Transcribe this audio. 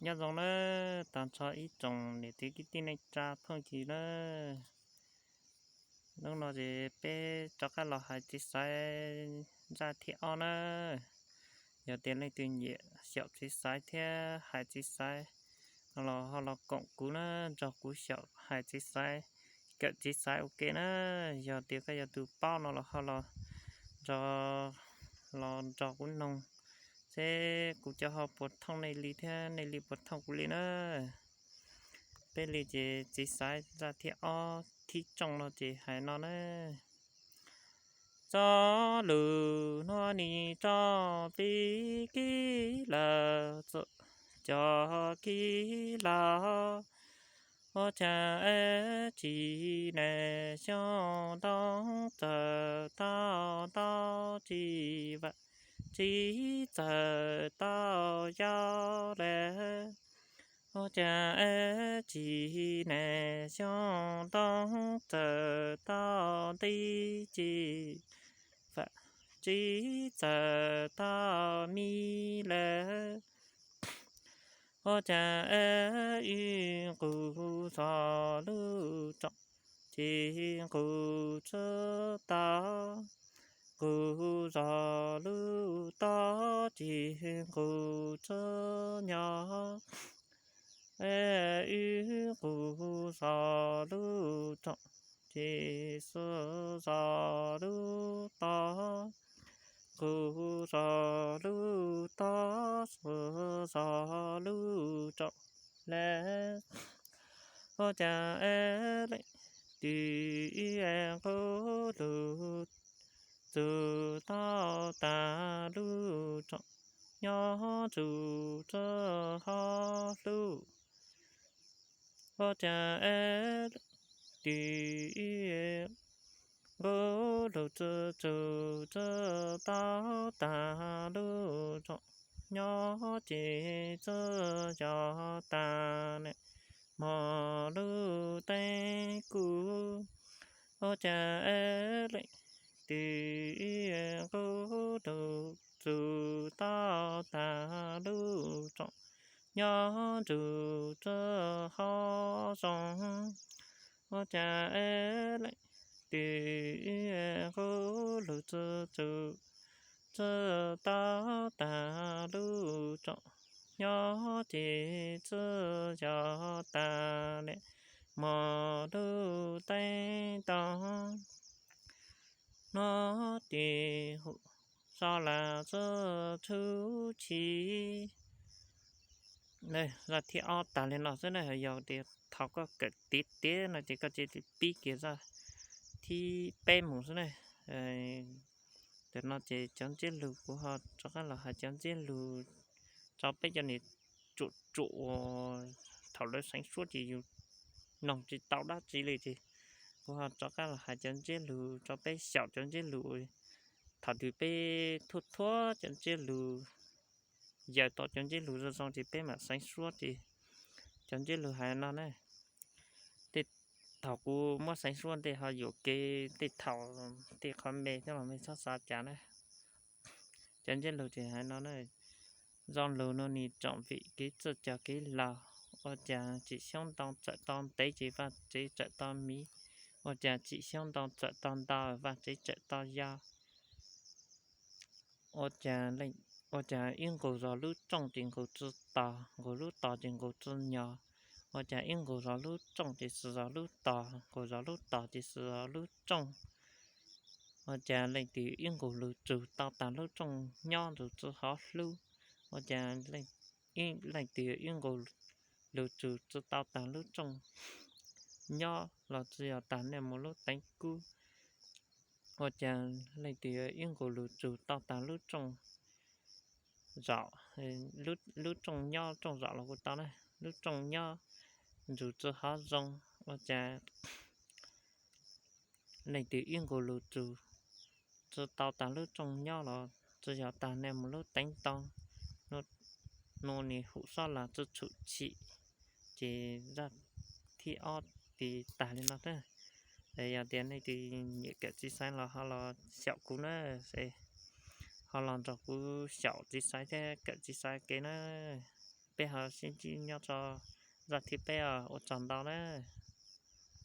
Nyob zoo na, tag nrho ib tsoom niam txiv kwv tij neej tsa phooj ywg na. Hnub no ces peb rov qab los hais txiv xaiv zaj thib ob na. Yog tias leej twg nyiam xyaum txiv xaiv thiab hais txiv xaiv no los ho los koom kuv na, nrog kuv xyaum hais txiv xaiv, kawm txiv xaiv ua ke na. Yog tias koj yog tus paub no los ho los nrog, los nrog kuv noog seb kuv cov ho puas thooj nej li thiab nej li puas thooj kuv li na. Peb li ces txiv xaiv zaj thib ob thib tsooj no ces hais no na. Txoj lus hnub no tso pib kib lawm, cov kib lawm, ua cas es tsis nes xyoo ntoo txawm tau ntau, tsis vam tsis txawm tau yau lawm. Ua cas es tsis nes xyoo ntoo txawm tau nti, tsis vam tsis txawm tau mi lawm. Ua cas es wb nqus zog lub tsoom, tsis nqus tsis tau, nqus zog lub tod, tsis nqus tsis nyo. Es wb nqus zog lub tsoom, tsis xwb zog lub tod, nqus zog lub tod, xwb zog lub tsoom lawm. Ua cas es leej twg nqus lug txug tau tas lub tsoom, nyob ntsug tsis ho hlub. Ua cas es leej twg nqus lug txug tsis tau tas lub tsoom, nyob ces tsis yog tas nws mog lub teeb kub. Ua cas es leej twg nqus lug txug tau tas lub tsoom, nyob ntsug tsis ho zoo. Ua cas es leej twg nqus lug txug tsis tsis tau tas lub tsoom, nyob ces tsis yog tas nws mog lub teeb ntoo, nyob ces huv so las tsis tshwm sim. Zaj thib ob tas li no xwb na, yog tias thaum koj kawm tiav tiav no ces koj cia li pib kiag zaj thib peb mus xwb na. Tam no ces cov ntsiab lus kuv ho rov qab los hais cov ntsiab lus rau peb cov niam tsuam tsuam uas thaum lawv seev suab ces yus noog tsis tau dab tsi li ces kuv ho rov qab los hais cov ntsiab lus rau peb xyaum cov ntsiab lus. Thaum twg peb thuaj thuab cov ntsiab lus, yaws tau cov ntsiab lus zoo zoo ces peb mam seev suab ces cov ntsiab lus hais no na. Tej thaum kuv muab seev suab ntej ho yuam kev tej thaum tej qhov me thiab los mej txhob xav cas na. Cov ntsiab lus ces hais no na. Zoo lus no nis tsoom vim kev txawj cog kev laug, ua cas tsim xyoob ntoo txawm tau ntev ces vaj tsev txawm tau miv, ua cas tsim xyoob ntoo txawm tau ntau vaj tsev txawm tau yau. Ua cas, ua cas ib nqus zog lub rooj ces nqus tsis tos, nqus lub tos ces nqus tsis nyo. Ua cas ib nqus zog lub rooj ces xwb zog lub tos, nqus zog lub tos ces xwb zog lub rooj. Ua cas leej twg ib nqus lug tsug tau tas lub rooj nyob ntsug tsis hov hlub. Ua cas leej twg ib nqus lug tsug tsis tau tas lub rooj nyob los tsis yog tas nej mus lub teev kub. Ua cas leej twg ib nqus lug tsug tau tas lub rooj zaum, lub rooj nyob rooj zaum los kuj tau na, lub rooj nyob ntsug tsis hov zoo. Ua cas leej twg ib nqus lug tsug tsis tau tas lub rooj nyob los tsis yog tas nej mus lub teev ntoo. Nub nis huv sob las tsis tshwm sim. Ces zaj thib ob tis tas li no xwb. Es yog tias nej twg nyiam kawm txiv xaiv los ho los xyaum kuv na, es ho los nrog kuv xyaum txiv xaiv thiab kawm txiv xaiv ke na. peb ho sib ntsib nyob rau zaj thib peb os, ua tsaug ntau na.